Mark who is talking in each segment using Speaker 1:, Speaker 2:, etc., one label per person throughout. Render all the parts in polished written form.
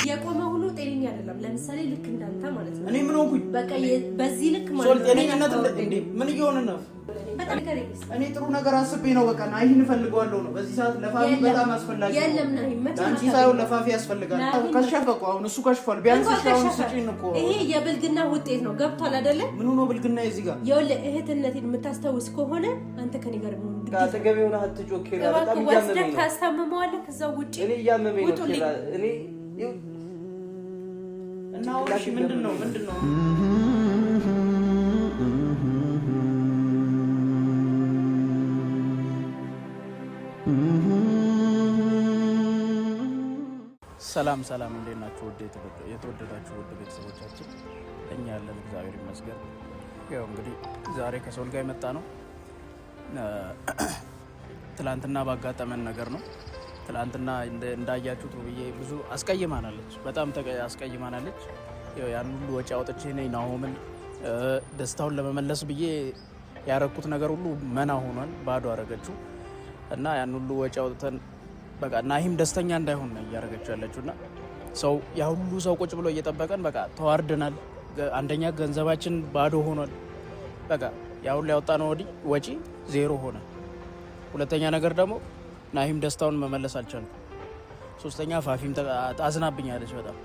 Speaker 1: የቆመ ሁሉ ጤነኛ አይደለም። ለምሳሌ ልክ እንዳንተ ማለት ነው።
Speaker 2: እኔ ምን ሆንኩኝ?
Speaker 1: በቃ በዚህ ልክ ማለት ነው።
Speaker 2: ጤነኝነት እንዴ? ምን እየሆነ ነው? እኔ ጥሩ ነገር አስቤ ነው። በቃ ናሂን እፈልገዋለሁ ነው። በዚህ ሰዓት ለፋፊ በጣም አስፈላጊ ነው።
Speaker 1: የለም ናሂ
Speaker 2: ለአንቺ ሳይሆን ለፋፊ ያስፈልጋል። ከሸፈ እኮ አሁን እሱ ከሽፏል። ቢያንስ አሁን ስጪን እኮ።
Speaker 1: ይሄ የብልግና ውጤት ነው። ገብቷል አይደለ?
Speaker 2: ምኑ ነው ብልግና እዚህ ጋር?
Speaker 1: ይኸውልህ እህትነቴን የምታስታውስ ከሆነ አንተ ከኔ ጋር ምን
Speaker 3: አጠገቤ ሆነህ አትጮህ ኬራ። በጣም እያመመኝ ነው።
Speaker 1: ታስታምመዋለህ። ከዛ ውጪ
Speaker 3: እኔ እያመመኝ ነው ኬራ። እኔ
Speaker 2: እና አሁን እሺ ምንድን ነው ምንድን ነው? ሰላም ሰላም፣ እንዴት ናችሁ? ውድ የተወደዳችሁ ውድ ቤተሰቦቻችን፣ እኛ ያለን እግዚአብሔር ይመስገን። ያው እንግዲህ ዛሬ ከሰውል ጋር የመጣ ነው ትላንትና ባጋጠመን ነገር ነው። ትላንትና እንዳያችሁት ውብዬ ብዙ አስቀይማናለች፣ በጣም አስቀይማናለች። ያን ሁሉ ወጪ አውጥቼ እኔ ናሆምን ደስታውን ለመመለስ ብዬ ያረኩት ነገር ሁሉ መና ሆኗል፣ ባዶ አረገችው እና ያን ሁሉ ወጪ አውጥተን በቃ ናሂም ደስተኛ እንዳይሆን ነው እያደረገችው ያለችው እና ሰው ያ ሁሉ ሰው ቁጭ ብሎ እየጠበቀን በቃ ተዋርደናል። አንደኛ ገንዘባችን ባዶ ሆኗል። በቃ ያ ሁሉ ያወጣነው ወጪ ዜሮ ሆነ። ሁለተኛ ነገር ደግሞ ናሂም ደስታውን መመለስ አልቻልኩም። ሶስተኛ ፋፊም አዝናብኛለች በጣም።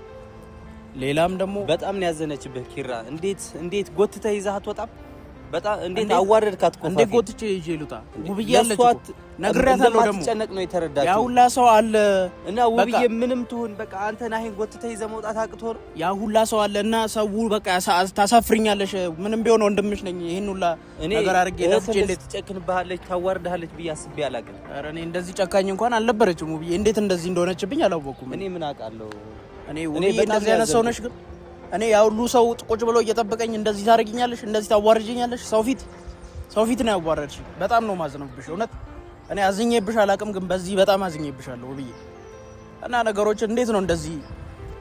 Speaker 2: ሌላም ደግሞ
Speaker 3: በጣም ነው ያዘነችብህ ኪራ። እንዴት እንዴት ጎትተህ ይዘህ አትወጣም? በጣም እንዴት አዋረድካት እኮ።
Speaker 2: እንዴት ጎትቼ ይዤ ልውጣ? ውብዬ አለች እኮ ነግሬያታለሁ። ደግሞ
Speaker 3: ጨነቅ ነው የተረዳችው።
Speaker 2: ያ ሁላ ሰው አለ
Speaker 3: እና ውብዬ ምንም ትሁን በቃ አንተ ናሂን ጎትተህ ይዘህ መውጣት አቅቶ ነው።
Speaker 2: ያ ሁላ ሰው አለ እና ሰው በቃ ታሳፍሪኛለሽ። ምንም ቢሆን ወንድምሽ ነኝ። ይሄን ሁላ ነገር አድርጌ ለፍቼ እንዴት
Speaker 3: ትጨክንብሃለች፣ ታዋርድሃለች ብዬ አስቤ አላውቅም።
Speaker 2: ኧረ እኔ እንደዚህ ጨካኝ እንኳን አልነበረችም ውብዬ። እንዴት እንደዚህ እንደሆነችብኝ አላወኩም።
Speaker 3: እኔ ምን አውቃለሁ።
Speaker 2: እኔ ውብዬ እንደዚህ አይነት ሰው ነሽ ግን እኔ ያ ሁሉ ሰው ቁጭ ብሎ እየጠበቀኝ እንደዚህ ታደርጊኛለሽ፣ እንደዚህ ታዋርጅኛለሽ። ሰው ፊት ሰው ፊት ነው ያዋረድሽ። በጣም ነው ማዝነብሽ። እውነት እኔ አዝኜብሽ አላውቅም፣ ግን በዚህ በጣም አዝኜብሻለሁ ውብዬ። እና ነገሮች እንዴት ነው እንደዚህ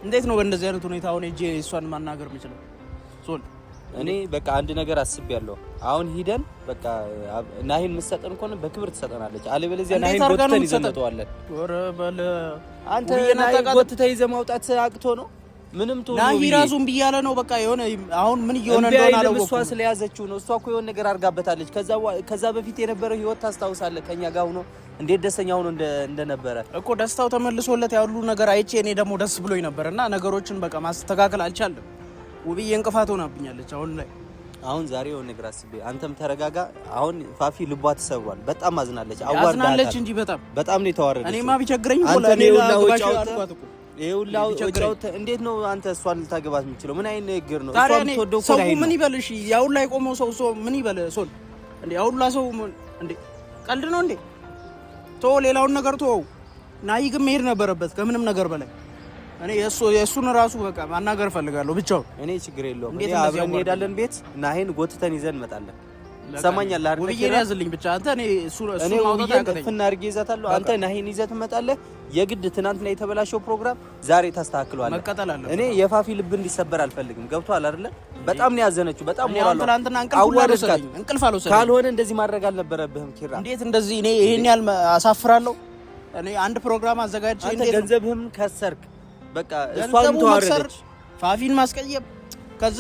Speaker 2: እንዴት ነው በእንደዚህ አይነት ሁኔታ አሁን ሄጄ እሷን ማናገር የምችለው? ሶል
Speaker 3: እኔ በቃ አንድ ነገር አስቤያለሁ። አሁን ሂደን በቃ ናሂን የምትሰጠን ከሆነ በክብር ትሰጠናለች፣ አለበለዚያ ናሂን ጎትተን ይዘን እንወጣዋለን። አንተ ናሂን ጎትተህ ይዘህ ማውጣት አቅቶ ነው ምንም ትሁን
Speaker 2: ናሂ ራሱ እምቢ እያለ ነው። በቃ የሆነ አሁን ምን እየሆነ እንደሆነ አላወኩም።
Speaker 3: እሷ ስለያዘችው ነው። እሷ እኮ የሆነ ነገር አድርጋበታለች። ከዛ በፊት የነበረው ህይወት ታስታውሳለህ? ከኛ ጋር ሆኖ እንዴት ደስተኛ ሆኖ እንደነበረ
Speaker 2: እኮ ደስታው ተመልሶለት ያሉ ነገር አይቼ እኔ ደግሞ ደስ ብሎኝ ነበር። እና ነገሮችን በቃ ማስተካከል አልቻለም። ውብዬ እንቅፋት ሆናብኛለች አሁን ላይ።
Speaker 3: አሁን ዛሬ የሆነ ነገር አስቤ፣ አንተም ተረጋጋ። አሁን ፋፊ ልቧ ተሰብሯል። በጣም አዝናለች፣
Speaker 2: አዝናለች እንጂ በጣም
Speaker 3: በጣም ነው የተዋረደችው።
Speaker 2: እኔማ ቢቸግረኝ እኮ ለኔ አልኳት እኮ
Speaker 3: እንዴት ነው አንተ እሷን ልታገባት የምችለው? ምን አይነት ንግግር ነው?
Speaker 2: እሷ የምትወደው ሰው ምን ይበል? እሺ ያው ላይ ቆመው ሰው ሰው ምን ይበል? ሶል እንዴ ያው ሁላ ሰው እንዴ ቀልድ ነው እንዴ? ቶ ሌላውን ነገር ቶ ናሂ ግን መሄድ ነበረበት ከምንም ነገር በላይ። እኔ የእሱን ራሱ በቃ ማናገር እፈልጋለሁ ብቻውን።
Speaker 3: እኔ ችግር የለውም። እኔ አብረን እንሄዳለን ቤት ናሂን ጎትተን ይዘን እንመጣለን። ሰማኛለህ አይደል?
Speaker 2: ውብዬን ያዝልኝ ብቻ አንተ። እኔ እሱ እሱ ማውጣት
Speaker 3: ያቅተኝ እፍና አድርጌ ይዛታለሁ። አንተ ናሂን ይዘህ ትመጣለህ። የግድ ትናንትና የተበላሸው ፕሮግራም ዛሬ ታስተካክለዋለህ።
Speaker 2: መቀጠል አለበት።
Speaker 3: እኔ የፋፊ ልብ እንዲሰበር አልፈልግም። ገብቶሃል አይደለ? በጣም ነው ያዘነችው። በጣም ሞራል
Speaker 2: ትናንትና እንቅልፍ አልወሰደኝም።
Speaker 3: ካልሆነ እንደዚህ ማድረግ አልነበረብህም ኪራ።
Speaker 2: እንዴት እንደዚህ እኔ ይሄን ያህል አሳፍራለሁ? እኔ አንድ ፕሮግራም አዘጋጅቼ
Speaker 3: እንዴት ገንዘብህም ከሰርክ በቃ እሷን ተዋረደች፣
Speaker 2: ፋፊን ማስቀየም ከዛ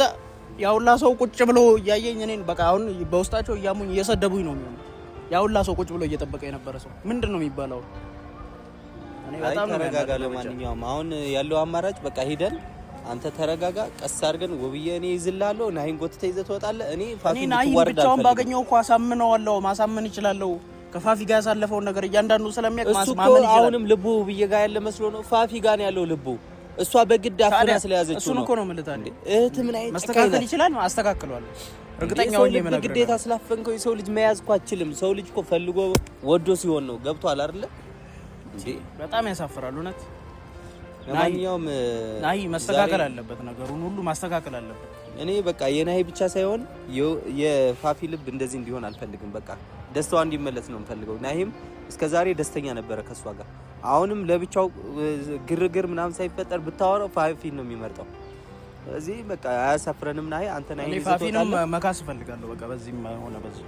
Speaker 2: ያውላ ሰው ቁጭ ብሎ እያየኝ እኔን በቃ አሁን በውስጣቸው እያሙኝ እየሰደቡኝ ነው የሚሆነው። ያውላ ሰው ቁጭ ብሎ እየጠበቀ የነበረ ሰው ምንድን ነው የሚባለው?
Speaker 3: እኔ በጣም ተረጋጋ። ለማንኛውም አሁን ያለው አማራጭ በቃ ሂደን አንተ ተረጋጋ፣ ቀስ አድርገን ውብዬ እኔ ይዝልሃለሁ፣ ናሂን ጎትተህ ይዘህ ትወጣለህ። እኔ ፋፊ
Speaker 2: ናሂን ብቻውን ባገኘው እኮ አሳምነዋለሁ፣ ማሳመን ይችላለሁ። ከፋፊ ጋር ያሳለፈውን ነገር እያንዳንዱ ስለሚያውቅ ማስማመን ይችላል።
Speaker 3: አሁንም ልቡ ውብዬ ጋር ያለ መስሎ ነው፣ ፋፊ ጋር ነው ያለው ልቡ። እሷ በግድ አፍና ስለያዘችው
Speaker 2: እሱን እኮ ነው የምልህ። ታዲያ
Speaker 3: እህት ምን አይነት
Speaker 2: መስተካከል ይችላል፣ አስተካክለዋለሁ። እርግጠኛ ሆኜ የምነግርህ
Speaker 3: ግዴታ ስላፈንከው የሰው ልጅ መያዝ እኮ አችልም። ሰው ልጅ እኮ ፈልጎ ወዶ ሲሆን ነው። ገብቶሃል አይደለ?
Speaker 2: እንዴ በጣም ያሳፍራል እውነት።
Speaker 3: ለማንኛውም
Speaker 2: ናሂ መስተካከል አለበት፣ ነገሩን ሁሉ ማስተካከል አለበት።
Speaker 3: እኔ በቃ የናሂ ብቻ ሳይሆን የፋፊ ልብ እንደዚህ እንዲሆን አልፈልግም። በቃ ደስታዋ እንዲመለስ ነው የምፈልገው። ናሂም እስከዛሬ ደስተኛ ነበረ ከእሷ ጋር። አሁንም ለብቻው ግርግር ምናምን ሳይፈጠር ብታወራው ፋፊን ነው የሚመርጠው። ስለዚህ በቃ አያሳፍረንም። ናሂ አንተ ናሂ
Speaker 2: ፋፊንም መካስ እፈልጋለሁ። በቃ በዚህም ሆነ በዚህ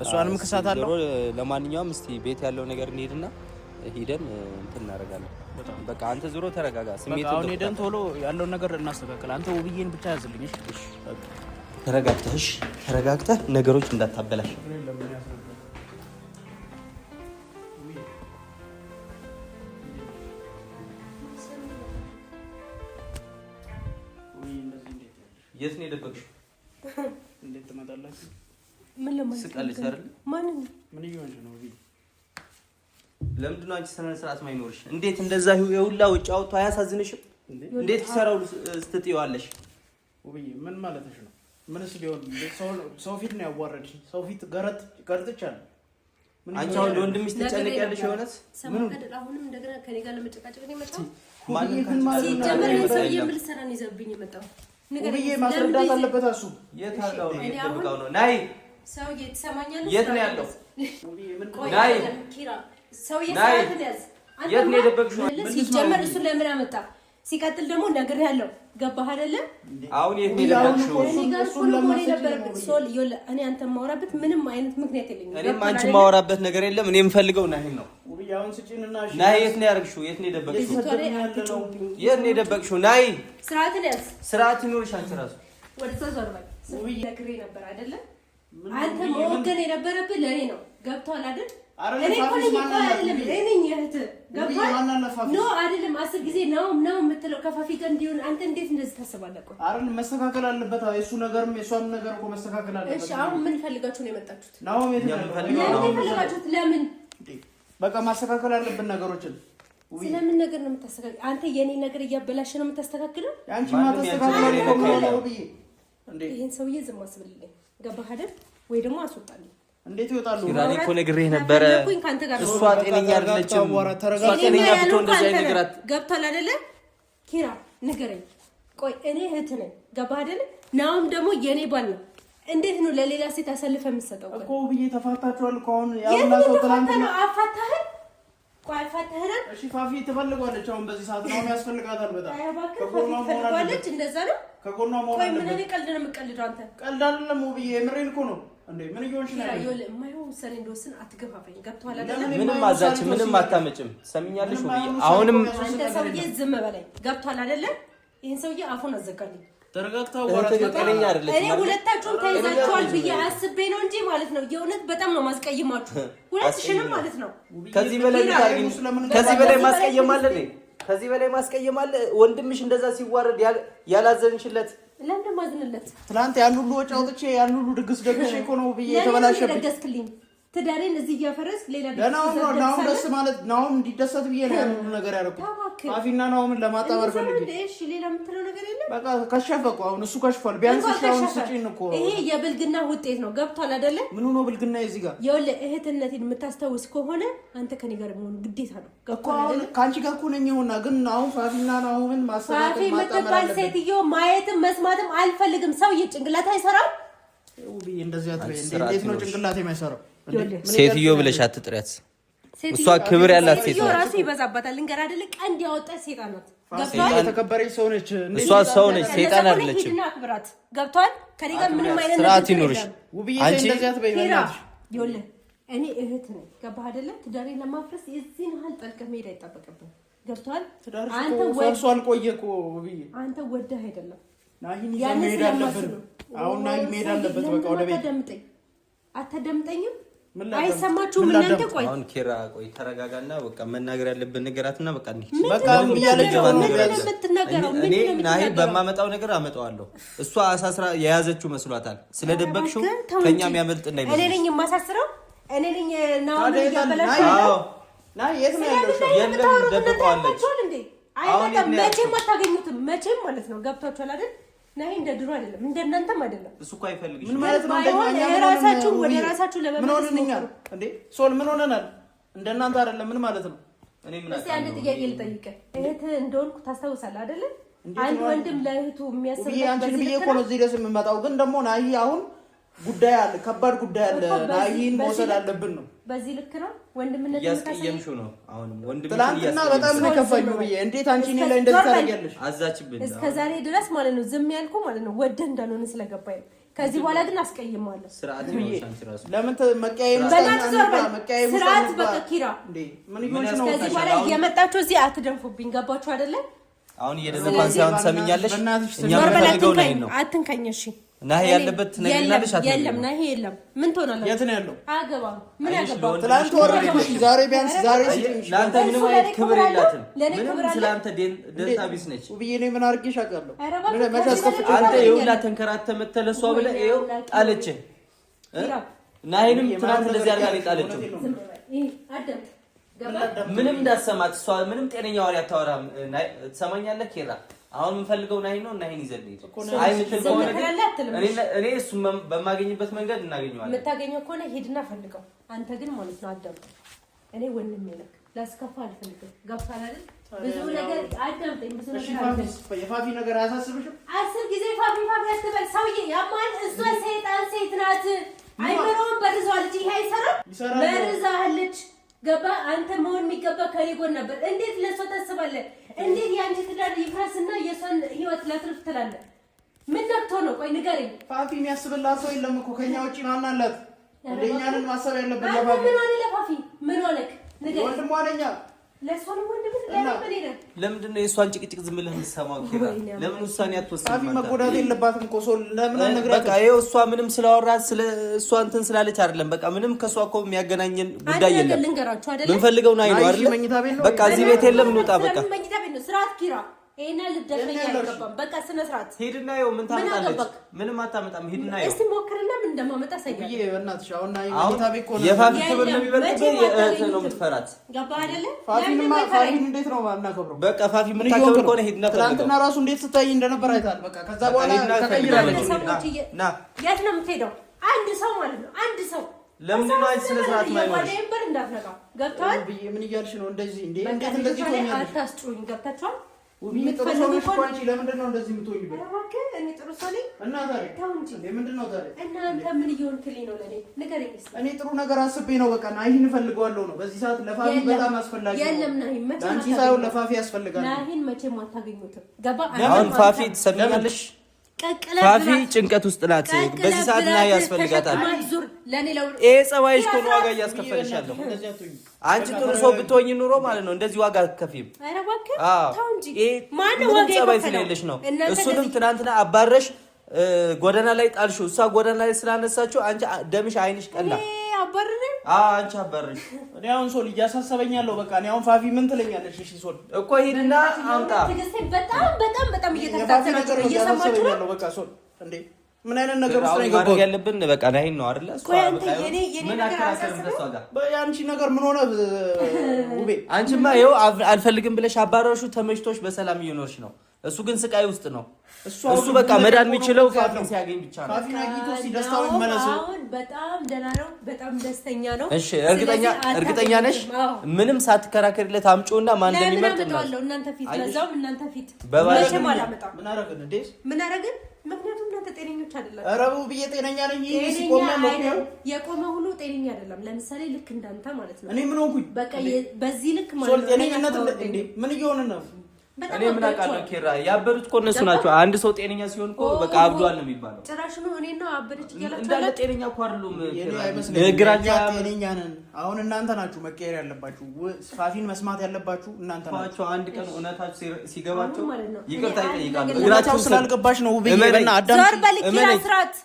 Speaker 2: እሷንም ክሳታለሁ።
Speaker 3: ለማንኛውም እስቲ ቤት ያለው ነገር እንሂድና ሂደን እንትን እናደርጋለን። በቃ አንተ ዞሮ ተረጋጋ።
Speaker 2: ስሜት አሁን ሄደን ቶሎ ያለውን ነገር እናስተካክል። አንተ ውብዬን ብቻ ያዝልኝ። እሺ
Speaker 3: ተረጋግተህ፣ እሺ ተረጋግተህ ነገሮች እንዳታበላሽ። የት ነው የደበቅሽው?
Speaker 2: እንዴት ትመጣላችሁ?
Speaker 1: ምን ለማለት
Speaker 3: ስቃለች አይደል?
Speaker 1: ማንን?
Speaker 2: ምን እየሆንሽ ነው?
Speaker 3: ለምንድን ነው አንቺ ስነ ስርዓት ማይኖርሽ? እንዴት እንደዛ የሁላ ውጭ አውጥቶ አያሳዝንሽም? እንዴት ሰራው ስትጥይዋለሽ?
Speaker 2: ውብዬ ምን ማለትሽ ነው? ምንስ ቢሆን ሰው ፊት ነው ያዋረድሽ። ሰው ፊት ገረጥ ገርጥቻለሁ።
Speaker 3: አንቺ አሁን ለወንድምሽ ትጨነቂያለሽ። የሆነት
Speaker 1: አሁንም እንደገና ከኔ ጋር ለመጨቃጨቅ ነው የመጣው። ሲጀመር ይሄን ሰውዬ ምን ልሰራ ነው ይዘብኝ የመጣው?
Speaker 2: ውብዬ ማስረዳት አለበት እሱ።
Speaker 3: የት አለው ነው? የት ደብቃው ነው? ናይ
Speaker 1: ሰውዬ ትሰማኛለህ?
Speaker 3: የት ነው ያለው? ናይ
Speaker 1: ሰውዬ ስርዓትን ያዝ።
Speaker 3: የት ነው የደበቅሽው?
Speaker 1: ሲጀመር እሱን ለምን አመጣ? ሲቀጥል ደግሞ ነግሬሃለሁ። ገባህ አይደለ?
Speaker 3: አሁን የት ነው የደበቅሽው?
Speaker 1: እኔ ጋር እኮ ነው መሆን የነበረበት። ሶል እኔ አንተ የማወራበት ምንም አይነት ምክንያት የለኝም።
Speaker 3: እኔም አንቺ የማወራበት ነገር የለም። እኔ የምፈልገው ናሂን ነው። ናይ የት ነው ያደረግሽው? የት ነው የደበቅሽው? የት ነው የደበቅሽው? ናይ
Speaker 1: ስርዓትን ያዝ።
Speaker 3: ስርዓት ይኑርሽ። አንቺ ራሱ
Speaker 1: ወደዛ ዞር በል። ነግሬህ ነበር አይደለ? አንተ መወገን የነበረብህ ለእኔ ነው። ገብቶሃል አይደል? እኔ እኮ ነኝ እኮ አይደለም፣ እኔ ነኝ እህትህ። ገብቶሃል? no አይደለም። 10 ጊዜ ነው ነው የምትለው ከፋፊ ጋር እንዲሆን አንተ እንዴት እንደዚህ ታስባለህ? ቆይ
Speaker 2: አይደል መስተካከል አለበት። የእሱ ነገርም የእሷም ነገር እኮ መስተካከል አለበት።
Speaker 1: እሺ አሁን ምን ፈልጋችሁ ነው የመጣችሁት?
Speaker 3: ነው
Speaker 1: የፈለጋችሁት? ለምን
Speaker 2: በቃ ማስተካከል አለብን ነገሮችን።
Speaker 1: ስለምን ነገር ነው የምታስተካክለው? አንተ የኔ ነገር እያበላሸ ነው የምታስተካክለው።
Speaker 2: ያንቺ ማተስተካከል እኮ ነው ብዬ
Speaker 1: እንዴ ይሄን ሰውዬ ዝም አስብልልኝ። ገባህ አይደል? ወይ ደግሞ አስወጣልኝ።
Speaker 2: እንዴት ይወጣሉ?
Speaker 3: እኔ እኮ ነግሬህ ነበረ። እሷ ጤነኛ አይደለችም። እሷ ጤነኛ ብትሆን እንደዚህ አይነት ነገር
Speaker 1: ገብቶሃል አይደለ? ኪራ ንገረኝ። ቆይ እኔ እህት ነኝ። ገባህ አይደለ? ናውም ደግሞ የኔ ባል ነው። እንዴት ነው ለሌላ ሴት አሳልፈህ የምትሰጠው?
Speaker 2: እኮ ብዬ ተፋታችኋል እኮ አሁን
Speaker 1: ያውና ሰው ትናንትና አፋታህን። ቆይ አፋታህን።
Speaker 2: እሺ ፋፊ ትፈልጓለች አሁን በዚህ ሰዓት ነው ያስፈልጋታል። በጣም
Speaker 1: ከጎኗ መሆን አለበት። እንደዛ ነው
Speaker 2: ከጎኗ መሆን አለበት። ቆይ
Speaker 1: ምን እኔ ቀልድ ነው የምቀልደው? አንተ
Speaker 2: ቀልድ አይደለም ውብዬ፣ የምሬን እኮ ነው። እንዴ ምን እየሆንሽ ነው?
Speaker 1: የማይሆን ውሳኔ እንደወስን አትገፋፋኝ። ገብቶሃል አይደለ?
Speaker 3: ምንም አዛች ምንም አታመጭም። ትሰሚኛለሽ ውብዬ? አሁንም
Speaker 1: አንተ ሰውዬ ዝም በለኝ። ገብቶሃል አይደለ? ይሄን ሰውዬ አፉን አዘጋልኝ። እኔ ሁለታችሁም ተይዛችኋል ብዬ አስቤ ነው እንጂ ማለት ነው። የእውነት በጣም ነው ማስቀይማችሁ ሁለትሽንም ማለት ነው።
Speaker 3: ከዚህ በላይ ከዚህ በላይ ማስቀየም አለ? ከዚህ በላይ ማስቀየም አለ? ወንድምሽ እንደዛ ሲዋረድ ያላዘንሽለት
Speaker 1: ለምን ማዝንለት?
Speaker 2: ትናንት ያን ሁሉ ወጪ አውጥቼ ያን ሁሉ ድግስ ደግሼ እኮ ነው ብዬ የተበላሸብኝ።
Speaker 1: ደገስክልኝ ትዳሬን እዚህ እያፈረስክ ሌላ
Speaker 2: ናሁም ደስ ማለት ናሁም እንዲደሰት ብዬ ነው ያን ሁሉ ነገር ያደረኩት። ፋፊና ናሁምን ለማጣመር ፈልጌ።
Speaker 1: እሺ ሌላ የምትለው ነገር የለም።
Speaker 2: በቃ ከሸፈ እኮ አሁን እሱ ከሽፏል። ቢያንስ እሺ አሁን ስጪን እኮ
Speaker 1: ይሄ የብልግና ውጤት ነው። ገብቷል አይደለ?
Speaker 2: ምኑ ነው ብልግና እዚህ ጋር?
Speaker 1: ይኸውልህ እህትነቴን የምታስታውስ ከሆነ አንተ ከኔ ጋር መሆኑ ግዴታ ነው
Speaker 2: እኮ። አሁን ከአንቺ ጋር እኮ ነኝ። ይሁንና ግን አሁን ፋፊና ናሁምን ማስተካከል
Speaker 1: ፋፊ የምትባል ሴትዮ ማየትም መስማትም አልፈልግም። ሰውዬ ጭንቅላት አይሰራም።
Speaker 2: ውብዬ እንደዚህ አትበይ። እንዴት ነው ጭንቅላት የማይሰራው?
Speaker 3: ሴትዮ ብለሽ አትጥሪያት። እሷ ክብር ያላት ሴት ናት።
Speaker 1: ራሱ ይበዛባታል። ልንገር አይደለ ቀንድ ያወጣች ሴጣን ናት።
Speaker 2: የተከበረች ሰው ነች።
Speaker 3: እሷ ሰው ነች፣ ሴጣን አይደለችም።
Speaker 1: አክብራት። ገብቷል። ከኔ ጋር ምንም አይነት
Speaker 3: ስርዓት ይኑርሽ።
Speaker 2: አንቺ
Speaker 1: ይኸውልህ እኔ እህት ነኝ። ገባህ አይደለ? ትዳሬን ለማፍረስ የዚህን ያህል ጠልቀህ መሄድ አይጠበቅብህም። ገብቷል።
Speaker 2: አንተ ፈርሶ አልቆየ እኮ ውብዬ፣
Speaker 1: አንተ ወደህ አይደለም።
Speaker 2: ናሂን ይዘን መሄድ አለብን። አሁን ናሂ መሄድ አለበት። በቃ ወደ ቤት።
Speaker 1: አታዳምጠኝ፣ አታዳምጠኝም አይሰማችሁም እናንተ? ቆይ
Speaker 3: አሁን ኪራ ቆይ ተረጋጋና፣ በቃ መናገር ያለብን ነገራትና በቃ እንሂድ።
Speaker 2: በቃ እያለች
Speaker 1: ነው
Speaker 3: እኔ ናሂ በማመጣው ነገር አመጣዋለሁ። እሷ አሳስራ የያዘችው መስሏታል። ስለደበቅሽው ከኛ የሚያመልጥ እንዳይመስልሽ።
Speaker 1: እኔ ነኝ የማሳስረው፣ እኔ ነኝ ናሁን እያበላሽ።
Speaker 2: ናሂ የት ነው ያለው?
Speaker 3: የለም ደብቀዋለች።
Speaker 1: አይመጣም፣ መቼም አታገኙትም። መቼም ማለት ነው። ገብቷችኋል አይደል? ናሂ እንደ ድሮ አይደለም፣ እንደ እናንተም አይደለም።
Speaker 3: እሱ እኮ አይፈልግሽም።
Speaker 2: ምን ማለት ነው? እንደኛ
Speaker 1: ራሳችሁ ወደ ራሳችሁ ለመመለስ
Speaker 2: ምን ሆነን እንዴ? ሶል ምን ሆነናል? እንደ እናንተ አይደለም። ምን ማለት ነው?
Speaker 3: እኔ ምን
Speaker 1: እስኪ አንድ ጥያቄ ልጠይቅህ። እህትህ እንደሆንኩ ታስታውሳለህ አይደለ? አንድ ወንድም ለእህቱ የሚያስብለት
Speaker 2: አንቺን ብዬ እኮ ነው እዚህ ደስ የምመጣው። ግን ደግሞ ናሂ አሁን ጉዳይ አለ፣ ከባድ ጉዳይ አለ። ናሂን መውሰድ አለብን ነው።
Speaker 1: በዚህ ልክ ነው ወንድምነት
Speaker 3: እያስቀየምሽው ነው። አሁንም ወንድምሽ
Speaker 2: ትናንትና በጣም ነው የከፋኝ ብዬ እንዴት አንቺ እኔ ላይ እንደዚህ ታደርጊያለሽ?
Speaker 3: አዛችብን
Speaker 1: እስከ ዛሬ ድረስ ማለት ነው ዝም ያልኩ ማለት ነው ወደህ እንዳልሆነ ስለገባኝ ነው። ከዚህ በኋላ ግን አስቀይማለሁ።
Speaker 3: ስርዓት
Speaker 2: ለምን መቀያየም?
Speaker 1: ስርዓት በቃ ኪራ፣ ከዚህ በኋላ እየመጣችሁ እዚህ አትደንፉብኝ። ገባችሁ አይደለ?
Speaker 3: አሁን እየደነፋን ሳይሆን ትሰሚኛለሽ። እኛ የምንፈልገው ነው።
Speaker 1: አትንከኝ። እሺ
Speaker 3: ናሂ ያለበት ትነግሪናለሽ።
Speaker 1: የለም ናሂ የለም። ምን ትሆናለህ?
Speaker 2: የት ነው ያለው?
Speaker 1: አገባም ምን ያገባ?
Speaker 2: ትላንት ወረድኩሽ። ዛሬ ቢያንስ ዛሬ
Speaker 3: ለአንተ ምንም አይነት ክብር የላትም። ምንም ስለአንተ ደንታ ቢስ ነች።
Speaker 2: ውብዬ እኔ ምን አድርጌሽ አውቃለሁ?
Speaker 3: አንተ ይኸውላ ተንከራተህ መተህ ለእሷ ብለህ ይኸው ጣለችህ። ናሂንም ትናንት እንደዚህ አድርጋ ነው የጣለችው። ምንም እንዳትሰማት እሷ ምንም ጤነኛ ወሬ አታወራም። ትሰማኛለህ ኬራ? አሁን የምንፈልገው ናሂን ነው። ናሂን ይዘን ሂድ። አይ የምትል ከሆነ እኔ እሱን በማገኝበት መንገድ እናገኘዋለን።
Speaker 1: የምታገኘው ከሆነ ሂድና ፈልገው። አንተ ግን ማለት ነው አዳምጥ። እኔ ወንድሜ ነህ፣ ላስከፋ አልፈልግም። ገብቶሃል አይደል? ብዙ ነገር አዳምጠኝ። ብዙ ነገር
Speaker 2: የፋፊ ነገር አያሳስብሽም?
Speaker 1: 10 ጊዜ ፋፊ ፋፊ አትበል ሰውዬ። ያማል። እሷ ሰይጣን ሴት ናት። አይምሮውን በርዘዋለች። ይሄ አይሰራም። በርዛለች። ገባ? አንተ መሆን የሚገባ ከኔ ጎን ነበር። እንዴት ለእሷ ታስባለህ? እንዴት የአንቺ ትዳር ይፍረስና የእሷን ህይወት ላትርፍ ትላለህ? ምን ነክቶ ነው? ቆይ ንገረኝ።
Speaker 2: ፋፊ የሚያስብላት ሰው የለም እኮ ከኛ ውጪ ማን አላት? እንደኛንን ማሰብ ያለብን
Speaker 1: ለፋፊ። ምን ሆነ? ለፋፊ ምን ሆነክ? ንገረኝ።
Speaker 2: ወንድሟ ነኛ።
Speaker 3: ለምንድን ነው የእሷን ጭቅጭቅ ዝም ብለህ የምትሰማው? ኪራ ለምን ውሳኔ አትወስንም?
Speaker 2: ፋፊ መጎዳት የለባትም እኮ ሰው ለምን አልነግራትም?
Speaker 3: በቃ ይኸው እሷ ምንም ስላወራት ስለ እሷ እንትን ስላለች አይደለም። በቃ ምንም ከእሷ እኮ የሚያገናኘን ጉዳይ የለም። ምንፈልገው ናይ ነው አይደለ? በቃ እዚህ ቤት የለም፣ እንውጣ። በቃ
Speaker 1: መኝታ ቤት ነው። ስርዓት ኪራ፣ ይሄና ልደፈኝ አይገባም። በቃ ስነ ስርዓት
Speaker 3: ሂድና ይኸው ምን ታመጣለች? ምንም አታመጣም። ሂድና ይኸው
Speaker 1: እስቲ ሞክርና ምን እንደማመጣ ሳይቀር
Speaker 2: በእናትሽ አሁን ናይ መኝታ ቤት እኮ ነው።
Speaker 3: የፋፊ ክብር ነው የሚበልጥብህ። የእህትህ ነው የምትፈራት።
Speaker 1: ገባህ አይደለ?
Speaker 2: ፋፊንማ ፋፊን እንዴት ነው የማናከብረው?
Speaker 3: በቃ ፋፊ የምታከብር ከሆነ ሂድና ፈልገው።
Speaker 2: ትናንትና ራሱ እንዴት ስታይ እንደነበር አይተሃል። በቃ ከዛ በኋላ ተቀይራለች።
Speaker 3: ና
Speaker 1: የት ነው የምትሄደው? አንድ ሰው ማለት ነው አንድ ሰው
Speaker 3: ለምንድን ነው አንቺ ስነ ስርዓት የማይኖርሽ?
Speaker 1: በር እንዳትነካ ገብተዋል።
Speaker 2: ምን እያልሽ ነው? እንደዚህ እንዴ? እንዴት እንደዚህ ትሆኛለሽ?
Speaker 1: አታስጩኝ። ገብታችኋል?
Speaker 2: ውብዬ ጥሩ ሰው ነሽ እኮ አንቺ። ለምንድን ነው እንደዚህ የምትሆኝበት?
Speaker 1: ኧረ እባክህ እኔ ጥሩ ሰው ነኝ።
Speaker 2: እና ታዲያ
Speaker 1: ተው እንጂ።
Speaker 2: ምንድን ነው ታዲያ?
Speaker 1: እና አንተ ምን እየሆንክልኝ ነው? ለእኔ ንገረኝ እስኪ።
Speaker 2: እኔ ጥሩ ነገር አስቤ ነው። በቃ ናሂን እፈልገዋለሁ ነው። በዚህ ሰዓት ለፋፊ በጣም አስፈላጊ ነው።
Speaker 1: የለም ናሂን መቼም
Speaker 2: ለአንቺ ሳይሆን ለፋፊ ያስፈልጋል።
Speaker 1: ናሂን መቼም አታገኙትም። ገባ?
Speaker 3: አሁን ፋፊ ትሰሚኛለሽ? ፋፊ ጭንቀት ውስጥ ናት። በዚህ ሰዓት ናይ ያስፈልጋታል። ይሄ ጸባይሽ እኮ ነው ዋጋ እያስከፈልሽ ያለው። አንቺ ጥሩ ሰው ብትሆኝ ኑሮ ማለት ነው እንደዚህ ዋጋ አትከፊም። ጸባይ ስለሌለሽ ነው። እሱንም ትናንትና አባረሽ ጎዳና ላይ ጣልሽው። እሷ ጎዳና ላይ ስላነሳችው አንቺ ደምሽ አይንሽ ቀላ። አንቺ አባረሽ።
Speaker 2: እኔ አሁን ሶል እያሳሰበኝ ያለው በቃ እኔ አሁን ፋፊ ምን ትለኛለሽ? እሺ ሶል
Speaker 3: እኮ ሂድና አምጣ።
Speaker 1: በጣም በጣም በጣም እየተፈታተነች ነው። እየሰማችሁ ነው።
Speaker 2: በቃ ሶል እንዴ ምን አይነት ነገር ውስጥ ነው የገባሁት?
Speaker 3: ያለብን በቃ ናሂን ነው አይደለ?
Speaker 1: ቆይ አንተ የኔ የኔ ነገር አሳስበህ
Speaker 2: የአንቺ ነገር ምን ሆነ ውቤ?
Speaker 3: አንቺማ ይኸው አልፈልግም ብለሽ አባረርሽው። ተመችቶሽ በሰላም እየኖርሽ ነው። እሱ ግን ስቃይ ውስጥ ነው። እሱ በቃ መዳን የሚችለው ፋፊን ሲያገኝ ብቻ ነው።
Speaker 2: ፋፊን አግኝቶ ደስታውን ይመለስ።
Speaker 1: አሁን በጣም ደህና ነው። በጣም ደስተኛ ነው።
Speaker 3: እሺ እርግጠኛ እርግጠኛ ነሽ? ምንም ሳትከራከሪለት አምጪውና ማን እንደሚመርጥ
Speaker 1: ነው እናንተ ፊት ለዛውም እናንተ ፊት መቼም አላመጣም።
Speaker 2: ምን አደረግን እንዴ?
Speaker 1: ምን አደረግን? ምክንያቱም እናንተ ጤነኞች አይደለም።
Speaker 2: ኧረ ብዬ ጤነኛ ነኝ። ይሄ ሲቆም ነው
Speaker 1: የቆመ ሁሉ ጤነኛ አይደለም። ለምሳሌ ልክ እንዳንተ ማለት ነው።
Speaker 2: እኔ ምን ሆንኩኝ?
Speaker 1: በቃ በዚህ ልክ ማለት ነው።
Speaker 2: ጤነኝነት እንዴ ምን እየሆነ ነው?
Speaker 3: እኔ ምን አውቃለሁ ኬራ፣ ያበዱት እኮ እነሱ ናቸው። አንድ ሰው ጤነኛ ሲሆን እኮ በቃ አብዷል ነው የሚባለው።
Speaker 1: ጭራሽ ነው እኔ ነው አበደች እያላችሁ
Speaker 3: እንዳለ ጤነኛ እኮ አይደሉም።
Speaker 2: ንግግራቸው ጤነኛ ነን። አሁን እናንተ ናችሁ መቀየር ያለባችሁ፣ ፋፊን መስማት ያለባችሁ እናንተ ናችሁ።
Speaker 3: አንድ ቀን እውነታችሁ ሲገባቸው ይቅርታ ይጠይቃሉ።
Speaker 2: እግራቸው ስላልገባሽ ነው ውብዬ። እና አዳም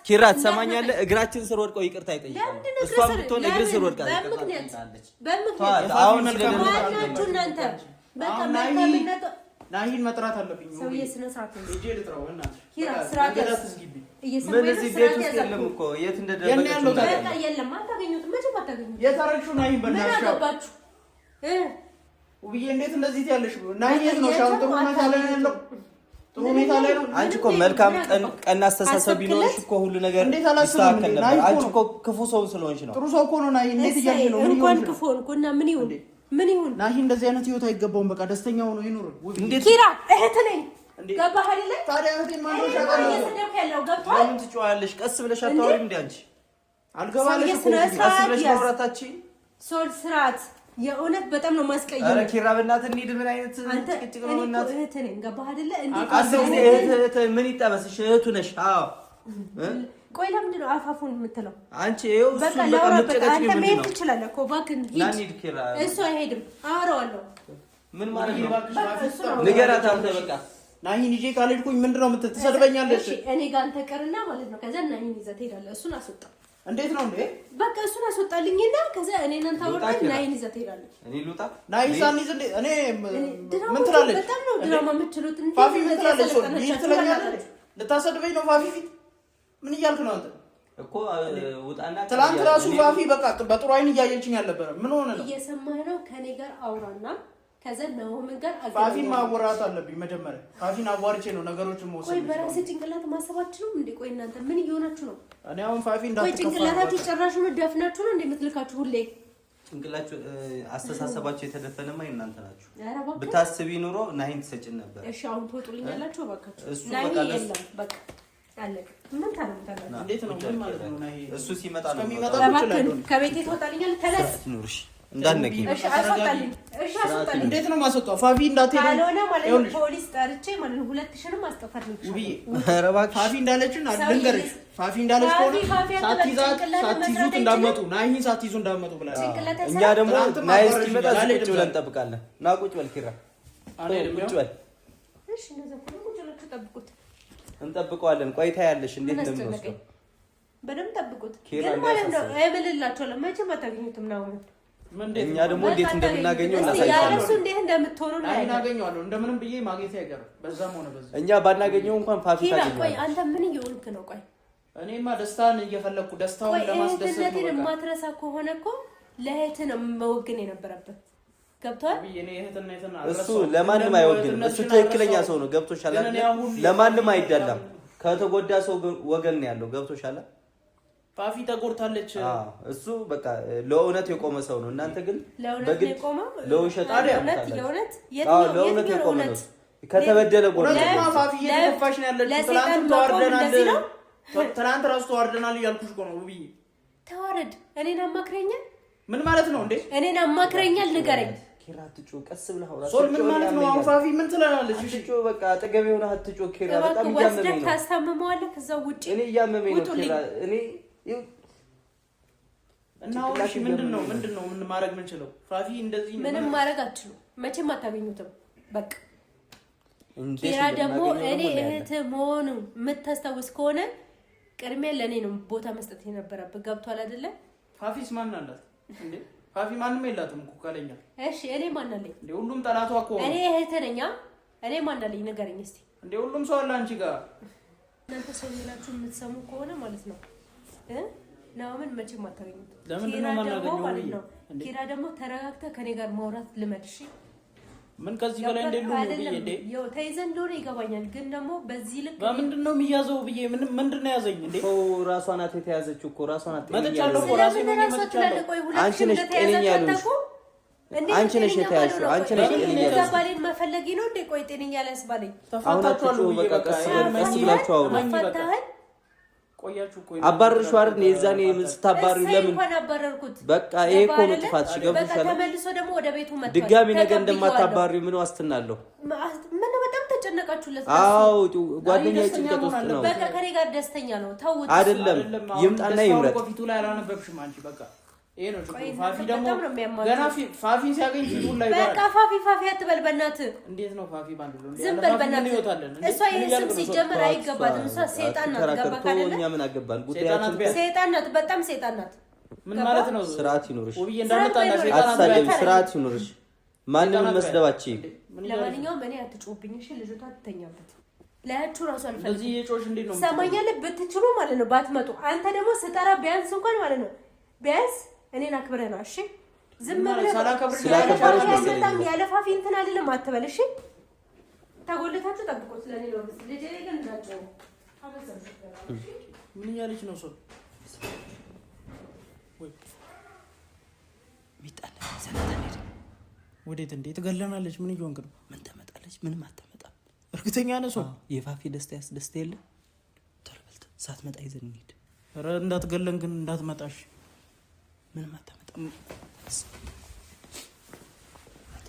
Speaker 3: ኪራ ትሰማኛለህ? እግራችን ስር ወድቀው ይቅርታ ይጠይቃሉ። እሷ ብትሆን እግር ስር ወድቃ ይቅርታ ትጠይቃለች።
Speaker 1: በምክንያት
Speaker 3: አሁን
Speaker 1: ማናችሁ እናንተ በቃ መልካምነት
Speaker 2: ናሂን መጥራት አለብኝ።
Speaker 1: ሰውዬ ስነ ስርዓት ነው።
Speaker 2: ሂጅ ልጥራው። እናትሽ
Speaker 1: ኪራ ስርዓት ያዝ።
Speaker 3: ምን እዚህ ቤት ውስጥ የለም እኮ የት እንደደረገችው
Speaker 1: በቃ የለም። አታገኙትም፣ መቼም አታገኙትም።
Speaker 2: የት አደረግሽው ናሂን? በእናትሽ
Speaker 1: ምን አገባችሁ
Speaker 2: ውብዬ? እንዴት እንደዚህ ትያለሽ? ናሂን የት ነው? ሻውን ጥሩ ሁኔታ ላይ ነው ያለው። ጥሩ ሁኔታ ላይ ነው።
Speaker 3: አንቺ እኮ መልካም ቀና አስተሳሰብ ቢኖርሽ እኮ ሁሉ ነገር ይስተካከል ነበር። አንቺ እኮ ክፉ ሰው ስለሆንሽ ነው።
Speaker 2: ጥሩ ሰው እኮ ነው ናሂን። እንዴት እያልሽ ነው?
Speaker 1: እንኳን ክፉ ሆንኩ እና ምን ይሁን ምን ይሁን
Speaker 2: ናሂ፣ እንደዚህ አይነት ህይወት አይገባውም። በቃ ደስተኛ ሆኖ ይኑር።
Speaker 1: ኪራ እህት ነኝ። ገባህ አይደለ?
Speaker 2: ታዲያ እህቴን ማን ነው
Speaker 1: እየሰደብክ ያለው? ገብቶሃል?
Speaker 3: ለምን ትጮያለሽ? ቀስ ብለሽ አታወሪም እንዴ አንቺ?
Speaker 2: አልገባለሽ እኮ
Speaker 3: ቀስ ብለሽ ማውራታችን
Speaker 1: ሶል ስርዓት የእውነት በጣም ነው ማስቀየም።
Speaker 3: ኧረ ኪራ በእናትህ እንሂድ። ምን አይነት ጭቅጭቅ ነው? በእናትህ
Speaker 1: እህት ነኝ። ገባህ አይደለ?
Speaker 3: እንዴ አስር ጊዜ እህት ምን ይጠበስሽ? እህቱ ነሽ። አዎ
Speaker 1: ቆይ ለምንድን ነው አፋፉን የምትለው
Speaker 3: አንቺ? ይኸው
Speaker 1: በቃ ላውራበት። አንተ መሄድ ትችላለህ እኮ እባክህን ሂድ። እሱ አይሄድም፣ አወራዋለሁ።
Speaker 3: ምን ማለት ነው? ንገራት አንተ በቃ
Speaker 2: ናሂን ይዤ ካልሄድኩኝ ምንድን ነው ትሰድበኛለች።
Speaker 1: እኔ ጋር አንተ ቀርና ማለት ነው። ከዛ ናሂን ይዘህ ትሄዳለህ። እሱን አስወጣ።
Speaker 2: እንዴት ነው እንዴ?
Speaker 1: በቃ እሱን አስወጣልኝና ከዛ እኔ እናንተ አወርደን ናሂን ይዘህ ትሄዳለህ።
Speaker 3: እኔ ልውጣ?
Speaker 2: ናሂን ሳንይዝ እንዴ? እኔ ምን ትላለች?
Speaker 1: በጣም ነው ድራማ የምትችሉት። እንዴ
Speaker 2: ፋፊ ምን ትላለች? ትለኛለች። ልታሰድበኝ ነው ፋፊ ፊት። ምን እያልክ ነው አንተ?
Speaker 3: እኮ ውጣና
Speaker 2: ትላንት ራሱ ፋፊ በቃ በጥሩ አይን እያየችኝ አልነበረ። ምን ሆነ ነው?
Speaker 1: እየሰማህ ነው? ከኔ ጋር አውራና ከዛ ናሆምን ጋር
Speaker 2: ፋፊን ማወራት አለብኝ መጀመሪያ። ፋፊን አዋርቼ ነው ነገሮችን መወሰን።
Speaker 1: ቆይ በራስህ ጭንቅላት ማሰባችሁ እንዴ? ቆይ እናንተ ምን እየሆናችሁ ነው?
Speaker 2: እኔ አሁን ፋፊ እንዳትከፋ።
Speaker 1: ቆይ ጭንቅላታችሁ ጭራሽ ነው ደፍናችሁ ነው እንደምትልካችሁ ሁሌ
Speaker 3: ጭንቅላችሁ አስተሳሰባችሁ የተደፈነማ የእናንተ ናችሁ። ብታስቢ ኑሮ ናሂን ትሰጭን ነበር።
Speaker 1: እሺ አሁን ትወጡልኛላችሁ እባካችሁ። ናሂ የለም በቃ አለቀ። ምን ታደርጉታላችሁ?
Speaker 2: እንዴት ነው? ምን ማለት ነው? ናሂ
Speaker 3: እሱ ሲመጣ ነው
Speaker 1: ከቤቴ ትወጣልኛለህ። ተነስ
Speaker 3: ኑርሽ እንዳትነኪ።
Speaker 1: እሺ አስወጣልኝ። እሺ አስወጣልኝ።
Speaker 2: እንዴት ነው የማስወጣው? ፋፊ እንዳትሄድ
Speaker 1: ካልሆነ ማለት ነው ፖሊስ ጠርቼ ማለት ነው ሁለትሽንም አስጠፋት ነው።
Speaker 2: ውብዬ
Speaker 3: ኧረ እባክሽ
Speaker 2: ፋፊ እንዳለችን ልንገርሽ፣ ፋፊ እንዳለች ከሆነ ሳትይዙት እንዳትመጡ፣ ናሂን ሳትይዙ እንዳትመጡ ብላለች።
Speaker 3: እኛ ደግሞ ናሂ እስኪመጣ እዚህ ቁጭ ብለን እንጠብቃለን። ና ቁጭ በል ኪራ፣ ቁጭ በል።
Speaker 1: እሺ እንደዛ ከሆነ ቁጭ ብላችሁ ጠብቁት።
Speaker 3: እንጠብቀዋለን። ቆይታ ያለሽ እንዴት እንደምንወስደው
Speaker 1: በደንብ ጠብቁት። ግን ማለት ነው እምልላችኋለሁ መቼም አታገኙትም ነው
Speaker 3: እኛ ደግሞ እንዴት እንደምናገኘው እናሳይሻለን።
Speaker 1: እሱ እንዴት እንደምትሆኑ ነው
Speaker 2: እናገኘዋለሁ። እንደምንም ብዬ ማግኘት አይቀርም። በዛም ሆነ በዚህ
Speaker 3: እኛ ባናገኘው እንኳን ፋፊ ታገኘዋለች።
Speaker 1: ቆይ አንተ ምን እየሆንክ ነው? ቆይ
Speaker 2: እኔማ ደስታን እየፈለግኩ ደስታውን ለማስደሰት ነው።
Speaker 1: እህትነቴን የማትረሳ ከሆነ እኮ ለእህትህ ነው መወገን የነበረብህ። ገብቶሃል?
Speaker 3: እሱ ለማንም አይወግንም። እሱ ትክክለኛ ሰው ነው። ገብቶሻል? ለማንም አይዳላም። ከተጎዳ ሰው ወገን ነው ያለው። ገብቶሻል?
Speaker 2: ፋፊ ተጎድታለች።
Speaker 3: እሱ በቃ ለእውነት የቆመ ሰው ነው። እናንተ ግን
Speaker 1: ለእውነት
Speaker 3: ለውሸት ለእውነት የቆመ ነው። ከተበደለ ጎን
Speaker 2: ነው። ፋፊ እየተከፋሽ ነው ያለችው። ትናንት ተዋርደናል፣ ትናንት ራሱ ተዋርደናል እያልኩሽ እኮ ነው ውብዬ።
Speaker 1: ተዋረድ። እኔን አማክረኛል።
Speaker 2: ምን ማለት ነው እንዴ?
Speaker 1: እኔን አማክረኛል፣ ንገረኝ።
Speaker 3: ኪራ አትጩህ፣ ቀስ ብለህ አውራ።
Speaker 2: ሶል ምን ማለት ነው አሁን? ፋፊ ምን ትላለች?
Speaker 3: አትጩህ፣ በቃ አጠገቤ ሆነህ አትጩህ ኪራ። በጣም እያመመኝ ነው።
Speaker 1: ታስታምመዋለህ። ከዛ ውጪ
Speaker 3: እኔ እያመመኝ ነው ኪራ። እኔ
Speaker 2: እና አሁን እሺ፣ ምንድን ነው ምን ማድረግ ምንችለው? ፋፊ እንደዚህ
Speaker 1: ምንም ማድረግ አትችሉም። መቼም አታገኙትም። በቃ ኪራ ደግሞ እኔ እህትህ መሆኑ የምታስታውስ ከሆነ ቅድሚያ ለእኔ ነው ቦታ መስጠት የነበረብህ። ገብቶሃል አይደለ?
Speaker 2: ፋፊስ ማን አላት እንዴ? ፋፊ ማንም የላትም እኮ ካለኛ።
Speaker 1: እሺ እኔ ማን አለኝ
Speaker 2: እንዴ? ሁሉም ጠላቷ እኮ
Speaker 1: እኔ እህትህ ነኝ። እኔ ማን አለኝ ንገረኝ እስኪ።
Speaker 2: እንዴ ሁሉም ሰው አለ አንቺ ጋር።
Speaker 1: እናንተ ሰው የላችሁ የምትሰሙ ከሆነ ማለት ነው ናሆምን መቼም አታገኙት።
Speaker 2: ለምንድን ነው የማናገኘው?
Speaker 1: ኪራ ደግሞ ተረጋግተህ ከኔ ጋር ማውራት ልመድ። እሺ
Speaker 2: ምን ከዚህ በላይ እንዴት ነው ብዬ እንዴ
Speaker 1: ተይዘህ እንደሆነ ይገባኛል፣ ግን ደግሞ በዚህ ልክ
Speaker 2: በምንድን ነው የሚያዘው ብዬ ምን ምንድን ነው ያዘኝ እንዴ?
Speaker 3: ራሷ ናት የተያዘችው እኮ ራሷ ናት።
Speaker 2: መጥቻለሁ እኮ ራሴ ነው መጥቻለሁ።
Speaker 3: አንቺ ነሽ ጤነኛ ያልሆንሽው፣ አንቺ ነሽ የተያዝሽው፣ አንቺ ነሽ ጤነኛ ያልሆንሽው።
Speaker 1: ባሌን መፈለጌ ነው እንዴ? ቆይ ጤነኛ ሊያስባለኝ
Speaker 3: አሁን በቃ ቀስ ብላችሁ አውሩ።
Speaker 1: አፋታህን
Speaker 2: ቆያችሁ እኮ
Speaker 3: አባረርሽው አይደል? የዛኔ ስታባሪው ለምን
Speaker 1: እንኳን አባረርኩት?
Speaker 3: በቃ ይሄ እኮ ነው ጥፋትሽ። ገብቶሻል?
Speaker 1: ተመልሶ ደግሞ ወደ ቤቱ መጥቷል።
Speaker 3: ድጋሚ ነገ እንደማታባሪው ምን ዋስትና አለው?
Speaker 1: ምን በጣም ተጨነቃችሁለት።
Speaker 3: አዎ ጓደኛዬ ጭንቀት ውስጥ ነው።
Speaker 1: በቃ ከኔ ጋር ደስተኛ ነው። ተውት።
Speaker 3: አይደለም ይምጣና ይምረጥ።
Speaker 2: ፊቱ ላይ አላነበብሽም አንቺ። በቃ ይሄ ነው ችግሩ። ፋፊ ደግሞ ገና ፋፊ ሲያገኝ ፊቱ ላይ
Speaker 1: በቃ ፋፊ ፋፊ አትበል በእናትህ።
Speaker 2: እንዴት ነው ፋፊ ባንዱ ነው?
Speaker 1: ዝም በል በእናትህ። እሷ ይሄ ስም ሲጀመር አይገባትም። እሷ ሴጣን ናት። ገባህ አይደለ?
Speaker 3: እኛ ምን አገባን? ጉዳያችን
Speaker 1: ሴጣን ናት። በጣም ሴጣን ናት።
Speaker 2: ምን ማለት ነው?
Speaker 3: ስርዓት ይኑርሽ።
Speaker 2: ውብዬ እንዳንጣላ ሴጣን
Speaker 3: አትሳደቢ። ስርዓት ይኑርሽ። ማንንም መስደብ አትችይም።
Speaker 1: ለማንኛውም እኔ አትጮህብኝ እሺ። ልጅቷ ትተኛበት ላያችሁ ራሱ አልፈልግም።
Speaker 2: እንደዚህ የጮሽ እንዴት ነው?
Speaker 1: ሰማኛለህ? ብትችሉ ማለት ነው ባትመጡ። አንተ ደግሞ ስጠራ ቢያንስ እንኳን ማለት ነው ቢያንስ እኔን አክብረህ ነው። እሺ ዝም ብለህ
Speaker 3: ስላከበረሽ መሰለኝ
Speaker 1: ያለ ፋፊ እንትን አልልም አትበል። እሺ ተጎልታችሁ ጠብቁት። ለኔ ነው ልጄ ግን እንዳትጮህ።
Speaker 2: ምን እያለች ነው ሰው? ወዴት እንዴ? ትገለናለች። ምን እየሆንክ ነው?
Speaker 3: ምን ታመጣለች? ምንም አታመጣም።
Speaker 2: እርግጠኛ ነህ ሰው?
Speaker 3: የፋፊ ደስታ ያስደስታ የለ ቶሎ በል ሳትመጣ ይዘን እንሂድ።
Speaker 2: ኧረ እንዳትገለን ግን እንዳትመጣሽ።
Speaker 3: ምንም አታመጣም።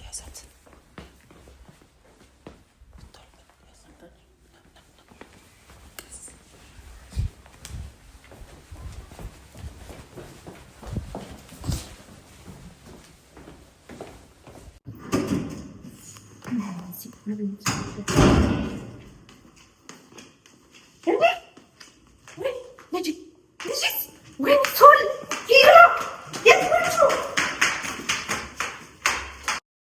Speaker 3: ያዛት።
Speaker 1: እንዴ?